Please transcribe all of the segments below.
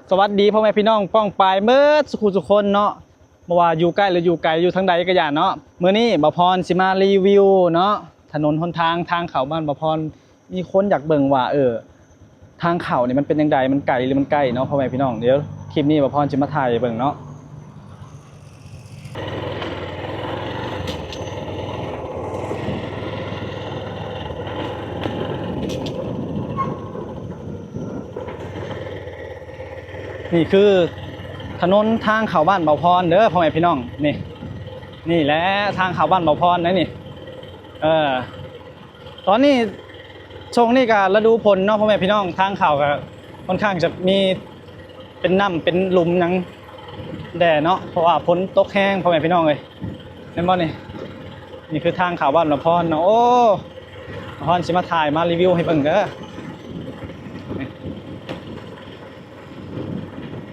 ສະຫວັດດີພໍ່ແມ່ພີ່ນ້ອງປ້ອງປາຍເໝິດສູ່ຜູ້ສູ່ຄົນເນາະ, ບໍ່ວ່າຢູ່ໃກ້ ຫຼື ຢູ່ໄກ ຢູ່ທາງໃດກໍຢ່າເນາະ. ມື້ນີ້ບ່າວພອນຊິມາຣີວິວເນາະ ຖະໜົນຫົນທາງ ທາງເຂົ້າບ້ານບ່າວພອນ. ມີຄົນຢາກເບິ່ງວ່າ ເອີ ທາງເຂົ້ານີ້ມັນເປັນຈັ່ງໃດ ມັນໄກ ຫຼື ມັນໃກ້ເນາະ ພໍ່ແມ່ພີ່ນ້ອງ. ດຽວຄລິບນີ້ບ່າວພອນຊິມາຖ່າຍໃຫ້ເບິ່ງເນາະ. ນີ້ຄືຖະໜົນທາງເຂົ້າບ້ານບ່າວພອນເດີ ພໍ່ແມ່ພີ່ນ້ອງ. ນີ້ ນີ້ແຫຼະທາງເຂົ້າບ້ານບ່າວພອນໃດນີ້. ເອີ ຕອນນີ້ ຊ່ວງນີ້ກໍລະດູຝົນເນາະ ພໍ່ແມ່ພີ່ນ້ອງ, ທາງເຂົ້າກໍຄ່ອນຂ້າງຈະມີເປັນນ້ຳເປັນຫຼຸມຫຍັງແດ່ເນາະ ເພາະວ່າຝົນຕົກແຮງ ພໍ່ແມ່ພີ່ນ້ອງເອີຍ. ແມ່ນບໍ່ນີ້? ນີ້ຄືທາງເຂົ້າບ້ານບ່າວພອນເນາະ. ໂອ້ ບ່າວພອນຊິມາຖ່າຍມາຣີວິວໃຫ້ເບິ່ງເດີ.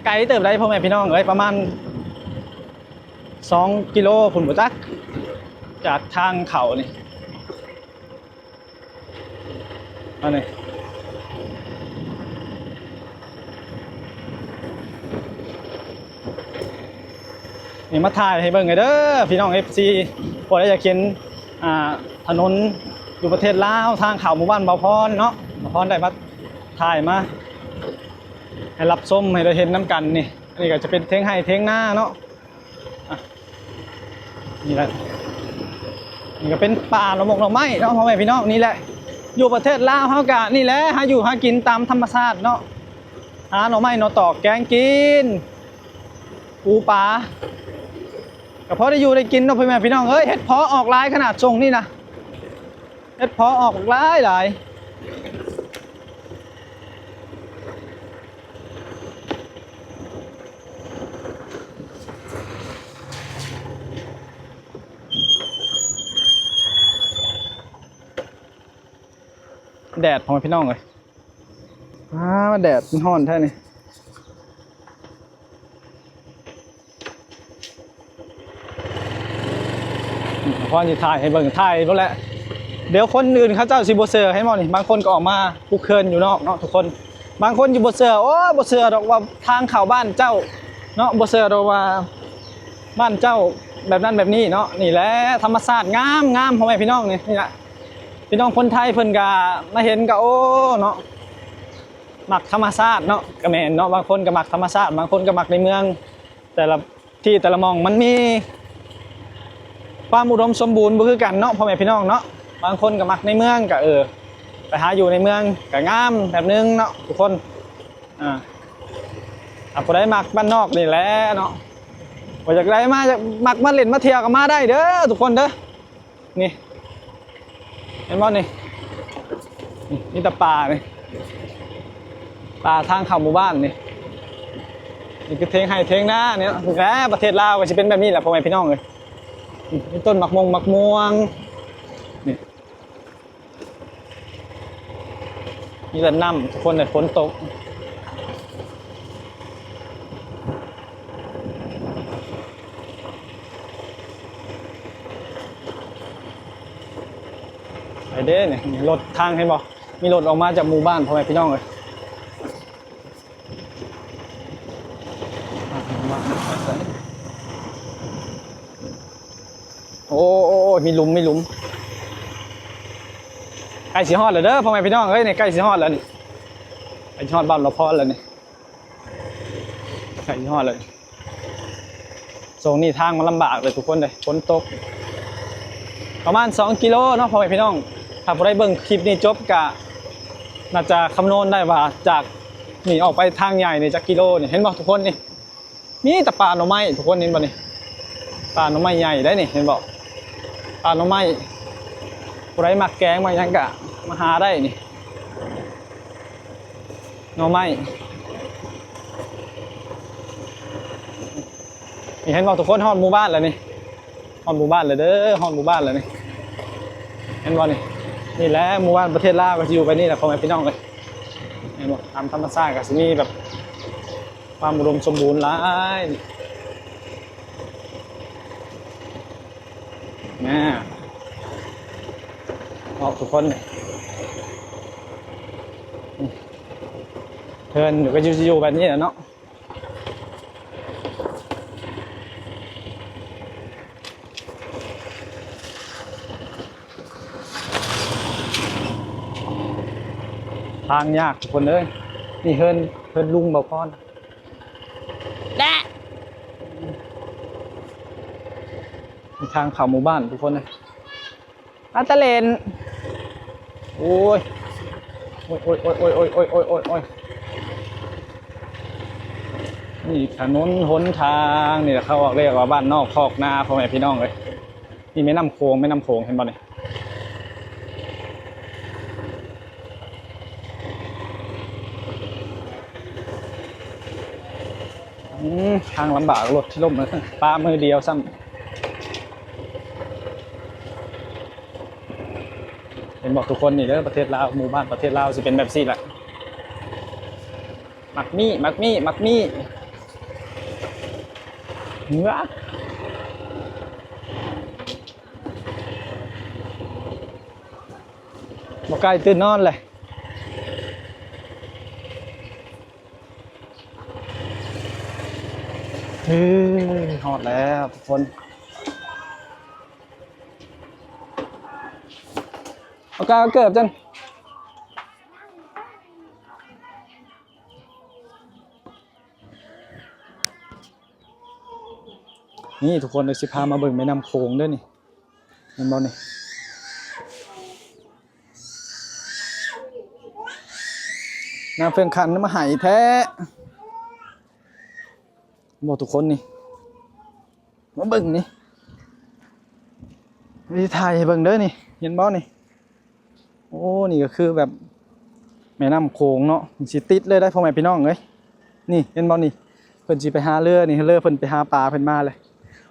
ໄກເຕີບໃດ ພໍ່ແມ່ພີ່ນ້ອງເອີຍ, ປະມານສອງກິໂລພຸ້ນບໍ່ຈັກ ຈາກທາງເຂົ້ານີ້. ອັນນີ້ ນີ້ມາຖ່າຍໃຫ້ເບິ່ງເດີ ພີ່ນ້ອງເອັຟຊີ ຜູ້ໃດຢາກເຫັນ ອ່າ ຖະໜົນຢູ່ປະເທດລາວ ທາງເຂົ້າໝູ່ບ້ານບ່າວພອນເນາະ. ບ່າວພອນໄດ້ມາຖ່າຍມາໃຫ້ຮັບຊົມ ໃຫ້ໄດ້ເຫັນນຳກັນນີ້. ອັນນີ້ກໍຈະເປັນເຖິງໄຮ່ເຖິງນາເນາະ. ອ່ະ ນີ້ແຫຼະ ນີ້ກໍເປັນປ່າໜໍ່ມົກໜໍ່ໄມ້ເນາະ ພໍ່ແມ່ພີ່ນ້ອງ. ນີ້ແຫຼະ ຢູ່ປະເທດລາວເຮົາກະນີ້ແຫຼະ ຫາຢູ່ຫາກິນຕາມທຳມະຊາດເນາະ, ຫາໜໍ່ໄມ້ໜໍ່ຕອກແກງກິນ ປູປາ ກໍພໍໄດ້ຢູ່ໄດ້ກິນເນາະ ພໍ່ແມ່ພີ່ນ້ອງເອີຍ. ເຫັດເຜາະອອກຫຼາຍຂະໜາດຊ່ວງນີ້ນະ ເຫັດເຜາະອອກຫຼາຍໆ. ແດດ ພໍ່ແມ່ພີ່ນ້ອງເອີຍ. ອ້າ ແດດມັນຮ້ອນແທ້ນີ້. ອືມ ພອນຊິຖ່າຍໃຫ້ເບິ່ງ ຖ່າຍໂລດແຫຼະ ດຽວຄົນອື່ນເຂົາເຈົ້າຊິບໍ່ເຊື່ອ. ເຫັນບໍ່ນີ້ ບາງຄົນກໍອອກມາປູກເຮືອນຢູ່ນອກເນາະທຸກຄົນ. ບາງຄົນຊິບໍ່ເຊື່ອ ໂອ້ ບໍ່ເຊື່ອດອກວ່າທາງເຂົ້າບ້ານເຈົ້າເນາະ, ບໍ່ເຊື່ອດອກວ່າບ້ານເຈົ້າແບບນັ້ນແບບນີ້ເນາະ. ນີ້ແຫຼະທຳມະຊາດງາມໆ ພໍ່ແມ່ພີ່ນ້ອງ. ນີ້ ນີ້ລະ ພີ່ນ້ອງຄົນໄທເພິ່ນກະມາເຫັນກະ ໂອ້ ເນາະ ມັກທຳມະຊາດເນາະ. ກະແມ່ນເນາະ ບາງຄົນກະມັກທຳມະຊາດ ບາງຄົນກະມັກໃນເມືອງ. ແຕ່ລະທີ່ແຕ່ລະໝ່ອງມັນມີຄວາມອຸດົມສົມບູນບໍ່ຄືກັນເນາະ ພໍ່ແມ່ພີ່ນ້ອງເນາະ. ບາງຄົນກະມັກໃນເມືອງ ກະ ເອີ ໄປຫາຢູ່ໃນເມືອງກະງາມແບບໜຶ່ງເນາະທຸກຄົນ. ອ່າ ອ່າ ຜູ້ໃດມັກບ້ານນອກນີ້ແຫຼະເນາະ ບໍ່ຢາກໄດ້ມາ ຢາກ ມັກມາຫຼິ້ນມາທ່ຽວກະມາໄດ້ເດີທຸກຄົນເດີ. ນີ້ ເຫັນບໍ່ນີ້? ນີ້ ມີແຕ່ປ່ານີ້ ປ່າທາງເຂົ້າໝູ່ບ້ານນີ້. ນີ້ຄືເຖິງໄຮ່ເຖິງນານີ້ເນາະ. ແຫຼະ ປະເທດລາວກໍຊິເປັນແບບນີ້ແຫຼະ ພໍ່ແມ່ພີ່ນ້ອງເອີຍ. ນີ້ ມີຕົ້ນໝາກມ່ວງ ໝາກມ່ວງນີ້. ມີແຕ່ນ້ຳທຸກຄົນເອີຍ ຝົນຕົກ. ໄປເດ້ນີ້ ລົດທາງ ເຫັນບໍ່? ມີລົດອອກມາຈາກໝູ່ບ້ານ ພໍ່ແມ່ພີ່ນ້ອງເອີຍ. ໂອ້ ໂອ້ ໂອ້ ມີຫຼຸມ ມີຫຼຸມ. ໃກ້ຊິຮອດແລ້ວເດີ ພໍ່ແມ່ພີ່ນ້ອງເອີຍ. ນີ້ ໃກ້ຊິຮອດແລ້ວນີ້ ໃກ້ຊິຮອດບ້ານຫຼວງພອນແລ້ວນີ້ ໃກ້ຊິຮອດແລ້ວ. ຊ່ວງນີ້ທາງມັນລຳບາກເລີຍທຸກຄົນເລີຍ ຝົນຕົກ. ປະມານສອງກິໂລເນາະ ພໍ່ແມ່ພີ່ນ້ອງ. ຖ້າຜູ້ໃດເບິ່ງຄລິບນີ້ຈົບກະໜ້າຈະຄຳນວນໄດ້ວ່າ ຈາກນີ້ອອກໄປທາງໃຫຍ່ນີ້ຈັກກິໂລນີ້. ເຫັນບໍ່ທຸກຄົນນີ້? ມີແຕ່ປ່າໜໍ່ໄມ້ ທຸກຄົນເຫັນບໍ່ນີ້? ປ່າໜໍ່ໄມ້ໃຫຍ່ໄດ໋ນີ້ ເຫັນບໍ່? ປ່າໜໍ່ໄມ້. ຜູ້ໃດມັກແກງມັກຫຍັງກະມາຫາໄດ້ນີ້ ໜໍ່ໄມ້. ນີ້ ເຫັນບໍ່ທຸກຄົນ? ຮອດໝູ່ບ້ານແລ້ວນີ້ ຮອດໝູ່ບ້ານແລ້ວເດີ ຮອດໝູ່ບ້ານແລ້ວນີ້. ເຫັນບໍ່ນີ້? ນີ້ແຫຼະໝູ່ບ້ານປະເທດລາວ ກໍຊິຢູ່ແບບນີ້ແຫຼະ ພໍ່ແມ່ພີ່ນ້ອງເອີຍ. ເຫັນບໍ່? ຕາມທຳມະຊາດກໍຊິມີແບບ ຄວາມອຸດົມສົມບູນຫຼາຍ. ນະ ເນາະ ທຸກຄົນ ເຮືອນກໍຢູ່ ຢູ່ແບບນີ້ແຫຼະເນາະ. ທາງຍາກທຸກຄົນເອີຍ. ນີ້ເຮືອນ ເຮືອນລຸງບ່າວພອນ ແລະ ທາງເຂົ້າໝູ່ບ້ານທຸກຄົນເອີຍ. ອາຕະເລນ ໂອ້ຍ ໂອ້ຍ ໂອ້ຍ ໂອ້ຍ ໂອ້ຍ ໂອ້ຍ ໂອ້ຍ ໂອ້ຍ ໂອ້ຍ ໂອ້ຍ ນີ້ຖະໜົນຫົນທາງ ນີ້ແຫຼະເຂົາເອີ້ນວ່າບ້ານນອກຄອກນາ ພໍ່ແມ່ພີ່ນ້ອງເອີຍ. ນີ້ແມ່ນ້ຳໂຂງ ແມ່ນ້ຳໂຂງ ເຫັນບໍ່ນີ້? ອືມ ທາງລຳບາກ ລົດທີ່ລົ້ມ ປາມືດຽວຊ້ຳ. ເຫັນບໍ່ທຸກຄົນ? ນີ້ເດີປະເທດລາວ ໝູ່ບ້ານປະເທດລາວຊິເປັນແບບຊີ້ແຫຼະ. ໝາກມີ້ ໝາກມີ້ ໝາກມີ້ ເຫືອ ບໍ່ໃກ້ຕື່ນນອນເລີຍ. ເອີ ຮອດແລ້ວທຸກຄົນ. ເອົາກາເກີບຈັ່ງ ນີ້ທຸກຄົນ ດຽວຊິພາມາເບິ່ງແມ່ນ້ຳໂຂງເດີນີ້. ເຫັນບໍ່ນີ້? ນ້ຳເຟືອງຂັນມາໃຫ້ແທ້ ເຫັນບໍ່ທຸກຄົນນີ້? ມາເບິ່ງນີ້ ຊິຖ່າຍໃຫ້ເບິ່ງເດີນີ້ ເຫັນບໍ່ນີ້? ໂອ້ ນີ້ກໍຄືແບບແມ່ນ້ຳໂຂງເນາະ ຊິຕິດເລີຍໄດ໋ ພໍ່ແມ່ພີ່ນ້ອງເອີຍ. ນີ້ເຫັນບໍ່ນີ້? ເພິ່ນຊິໄປຫາເຮືອນີ້ ເຮືອເພິ່ນໄປຫາປາເພິ່ນມາເລີຍ.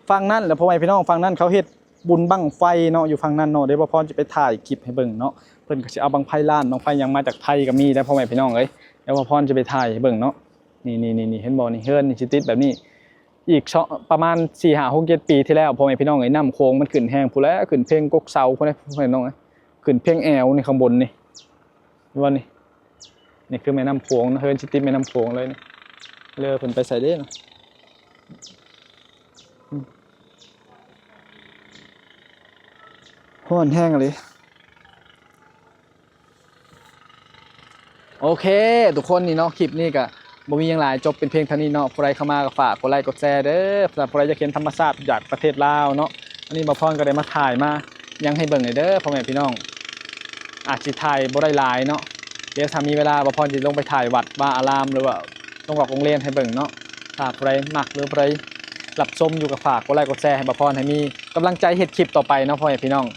ຝັ່ງນັ້ນແຫຼະ ພໍ່ແມ່ພີ່ນ້ອງ ຝັ່ງນັ້ນເຂົາເຮັດບຸນບັ້ງໄຟເນາະ ຢູ່ຝັ່ງນັ້ນເນາະ. ດຽວບ່າວພອນຊິໄປຖ່າຍຄລິບໃຫ້ເບິ່ງເນາະ. ເພິ່ນກໍຊິເອົາບັ້ງໄຟລ້ານ ບັ້ງໄຟຫຍັງມາຈາກໄທກໍມີໄດ໋ ພໍ່ແມ່ພີ່ນ້ອງເອີຍ. ດຽວບ່າວພອນຊິໄປຖ່າຍໃຫ້ເບິ່ງເນາະ. ນີ້ໆໆ ເຫັນບໍ່ນີ້? ເຮືອນນີ້ຊິຕິດແບບນີ້. ອີກ ປະມານສີ່ຫ້າຫົກເຈັດປີທີ່ແລ້ວ ພໍ່ແມ່ພີ່ນ້ອງເອີຍ ນ້ຳໂຂງມັນຂຶ້ນແຮງພຸ້ນແຫຼະ ຂຶ້ນເພັງກົກເສົາພຸ້ນແຫຼະ ພໍ່ແມ່ພີ່ນ້ອງເອີຍ. ຂຶ້ນເພັງແອວນີ້ ຂ້າງບົນນີ້ ເຫັນບໍ່ນີ້? ນີ້ຄືແມ່ນ້ຳໂຂງເນາະ ເຮືອນຊິຕິດແມ່ນ້ຳໂຂງເລີຍນີ້. ເຮືອເພິ່ນໄປໃສເດ້? ຮ້ອນແຮງອີ່ຫຼີ. ໂອເຄ ທຸກຄົນ ນີ້ເນາະ ຄລິບນີ້ກະບໍ່ມີຫຍັງຫຼາຍ ຈົບເປັນພຽງເທົ່ານີ້ເນາະ. ຜູ້ໃດເຂົ້າມາກໍຝາກກົດໄລກົດແຊເດີ ສຳລັບຜູ້ໃດຢາກເຫັນທຳມະຊາດຈາກປະເທດລາວເນາະ. ອັນນີ້ບ່າວພອນກໍໄດ້ມາຖ່າຍມາຫຍັງໃຫ້ເບິ່ງເດີ ພໍ່ແມ່ພີ່ນ້ອງ. ອາດຊິຖ່າຍບໍ່ໄດ້ຫຼາຍເນາະ ດຽວຖ້າມີເວລາ ບ່າວພອນຊິລົງໄປຖ່າຍວັດວາອາລາມ ຫຼືວ່າໂຮງຮອກໂຮງແຮມໃຫ້ເບິ່ງເນາະ. ຖ້າຜູ້ໃດມັກ ຫຼືຜູ້ໃດຮັບຊົມຢູ່ ກໍຝາກກົດໄລກົດແຊໃຫ້ບ່າວພອນ ໃຫ້ມີກຳລັງໃຈເຮັດຄລິບຕໍ່ໄປເນາະ ພໍ່ແມ່ພີ່ນ້ອງ.